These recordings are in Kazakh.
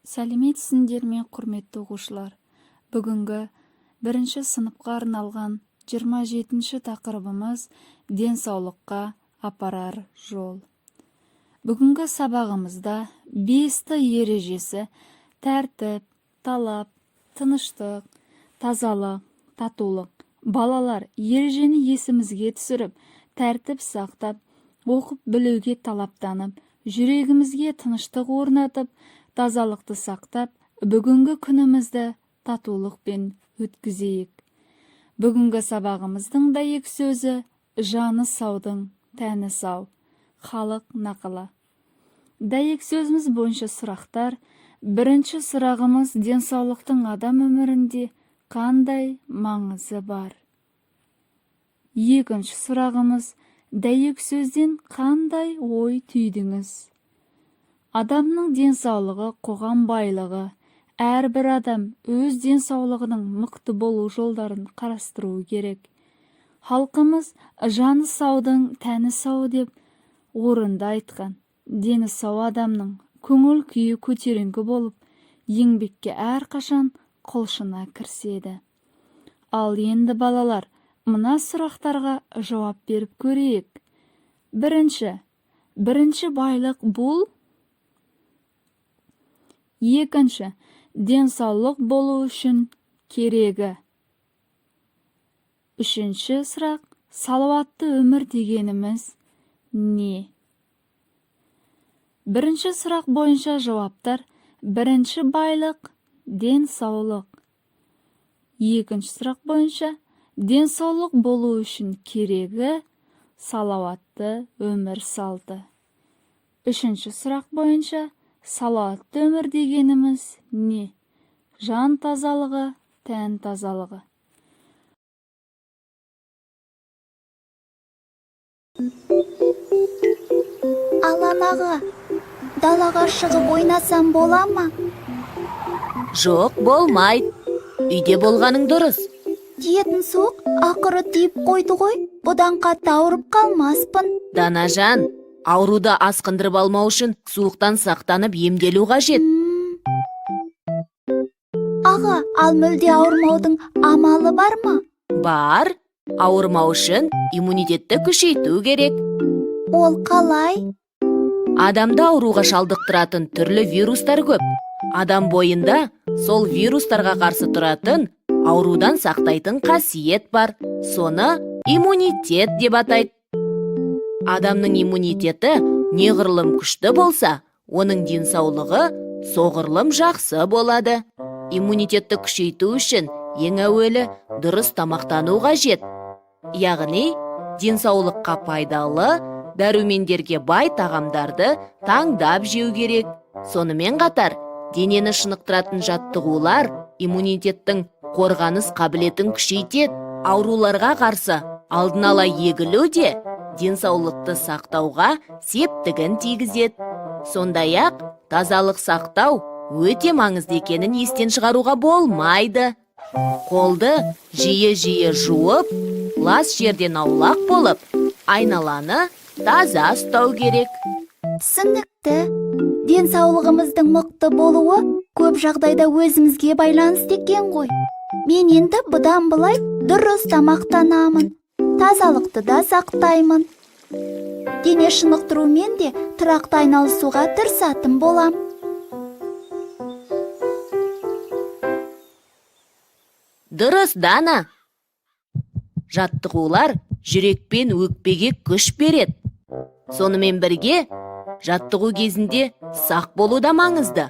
Сәлеметсіңдер ме, құрметті оқушылар! Бүгінгі бірінші сыныпқа арналған 27-ші тақырыбымыз: денсаулыққа апарар жол. Бүгінгі сабағымызда 5Т ережесі: тәртіп, талап, тыныштық, тазалық, татулық. Балалар, ережені есімізге түсіріп, тәртіп сақтап, оқып білуге талаптанып, жүрегімізге тыныштық орнатып, тазалықты сақтап, бүгінгі күнімізді татулықпен өткізейік. Бүгінгі сабағымыздың дәйек сөзі: жаны саудың тәні сау, халық нақылы. Дәйек сөзіміз бойынша сұрақтар. Бірінші сұрағымыз: денсаулықтың адам өмірінде қандай маңызы бар? Екінші сұрағымыз: дәйек сөзден қандай ой түйдіңіз? Адамның денсаулығы – қоғам байлығы. Әрбір адам өз денсаулығының мықты болу жолдарын қарастыруы керек. Халқымыз «жаны саудың тәні сау» деп орынды айтқан. Дені сау адамның көңіл күйі көтеріңкі болып, еңбекке әрқашан құлшына кіріседі. Ал енді, балалар, мына сұрақтарға жауап беріп көрейік. Бірінші. Бірінші байлық бұл? Екінші. Денсаулық болу үшін керегі? Үшінші сұрақ: салауатты өмір дегеніміз не? Бірінші сұрақ бойынша жауаптар: бірінші байлық – денсаулық. Екінші сұрақ бойынша: денсаулық болу үшін керегі – салауатты өмір салты. Үшінші сұрақ бойынша: салауатты өмір дегеніміз не? Жан тазалығы – тән тазалығы. Алан аға, далаға шығып ойнасам бола ма? Жоқ, болмайды. Үйде болғаның дұрыс. Тиетін суық ақыры тиіп қойды ғой. Бұдан қатты ауырып қалмаспын. Данажан, ауруды асқындырып алмау үшін суықтан сақтанып емделу қажет. Аға, ал мүлде ауырмаудың амалы бар ма? Бар. Ауырмау үшін иммунитетті күшейту керек. Ол қалай? Адамды ауруға шалдықтыратын түрлі вирустар көп. Адам бойында сол вирустарға қарсы тұратын, аурудан сақтайтын қасиет бар. Соны иммунитет деп атайды. Адамның иммунитеті неғұрлым күшті болса, оның денсаулығы соғұрлым жақсы болады. Иммунитетті күшейту үшін ең әуелі дұрыс тамақтану қажет. Яғни денсаулыққа пайдалы, дәрумендерге бай тағамдарды таңдап жеу керек. Сонымен қатар денені шынықтыратын жаттығулар иммунитеттің қорғаныс қабілетін күшейтеді. Ауруларға қарсы алдын ала егілу де денсаулықты сақтауға септігін тигізеді. Сондай-ақ тазалық сақтау өте маңызды екенін естен шығаруға болмайды. Қолды жиі-жиі жуып, лас жерден аулақ болып, айналаны таза ұстау керек. Түсінікті. Денсаулығымыздың мықты болуы көп жағдайда өзімізге байланысты екен ғой. Мен енді бұдан былай дұрыс тамақтанамын, тазалықты да сақтаймын. Дене шынықтырумен де тұрақты айналысуға тырысатын болам. Дұрыс, Дана. Жаттығулар жүрек пен өкпеге күш береді. Сонымен бірге жаттығу кезінде сақ болу да маңызды.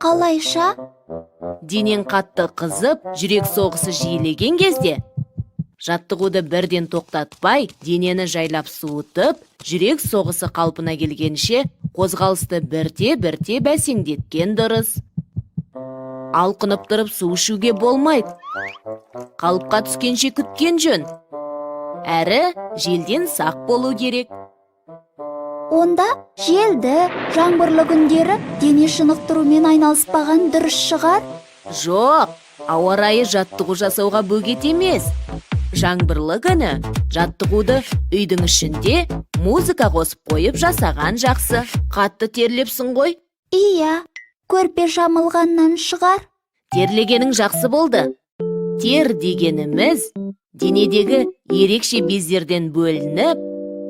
Қалайша? Денең қатты қызып, жүрек соғысы жиілеген кезде жаттығуды бірден тоқтатпай, денені жайлап суытып, жүрек соғысы қалпына келгенше қозғалысты бірте-бірте бәсеңдеткен дұрыс. Алқынып тұрып су ішуге болмайды. Қалыпқа түскенше күткен жөн. Әрі желден сақ болу керек. Онда желді, жаңбырлы күндері дене шынықтырумен айналыспаған дұрыс шығар? Жоқ, ауа райы жаттығу жасауға бөгет емес. Жаңбырлы күні жаттығуды үйдің ішінде музыка қосып қойып жасаған жақсы. Қатты терлепсің ғой. Иә. Көрпе жамылғаннан шығар. Терлегенің жақсы болды. Тер дегеніміз денедегі ерекше бездерден бөлініп,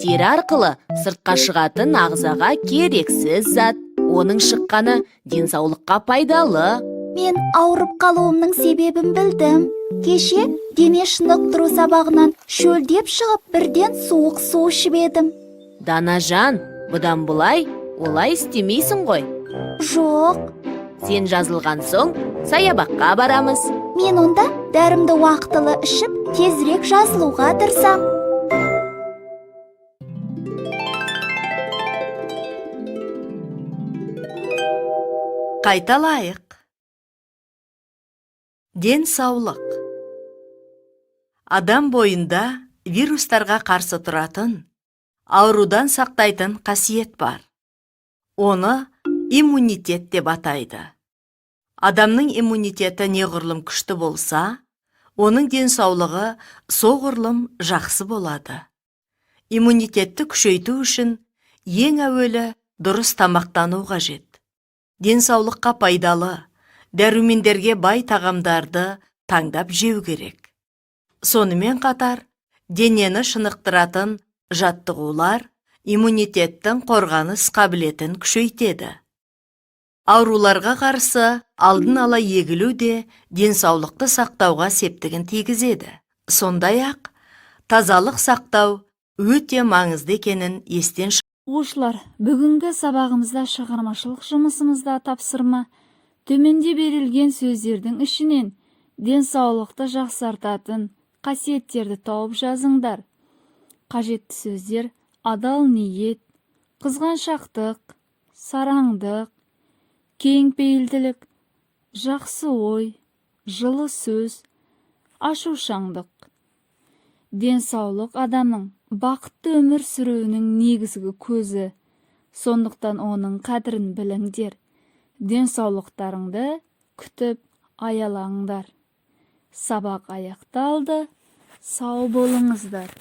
тері арқылы сыртқа шығатын ағзаға керексіз зат. Оның шыққаны денсаулыққа пайдалы. Мен ауырып қалуымның себебін білдім. Кеше дене шынықтыру сабағынан шөлдеп шығып, бірден суық су ішіп едім. Данажан, бұдан былай олай істемейсің ғой? Жоқ. Сен жазылған соң саябаққа барамыз. Мен онда дәрімді уақытылы ішіп, тезірек жазылуға тырысам. Қайталайық. Денсаулық. Адам бойында вирустарға қарсы тұратын, аурудан сақтайтын қасиет бар. Оны иммунитет деп атайды. Адамның иммунитеті неғұрлым күшті болса, оның денсаулығы соғұрлым жақсы болады. Иммунитетті күшейту үшін ең әуелі дұрыс тамақтану қажет. Денсаулыққа пайдалы, дәрумендерге бай тағамдарды таңдап жеу керек. Сонымен қатар, денені шынықтыратын жаттығулар иммунитеттің қорғаныс қабілетін күшейтеді. Ауруларға қарсы алдын ала егілу де денсаулықты сақтауға септігін тигізеді. Сондай-ақ, тазалық сақтау өте маңызды екенін естен Оқушылар, бүгінгі сабағымызда шығармашылық жұмысымызда тапсырма: төменде берілген сөздердің ішінен денсаулықты жақсартатын қасиеттерді тауып жазыңдар. Қажетті сөздер: адал ниет, қызғаншақтық, сараңдық, кеңпейілділік, жақсы ой, жылы сөз, ашушаңдық. Денсаулық – адамның бақытты өмір сүруінің негізгі көзі. Сондықтан оның қадірін біліңдер, денсаулықтарыңды күтіп аялаңдар. Сабақ аяқталды, сау болыңыздар.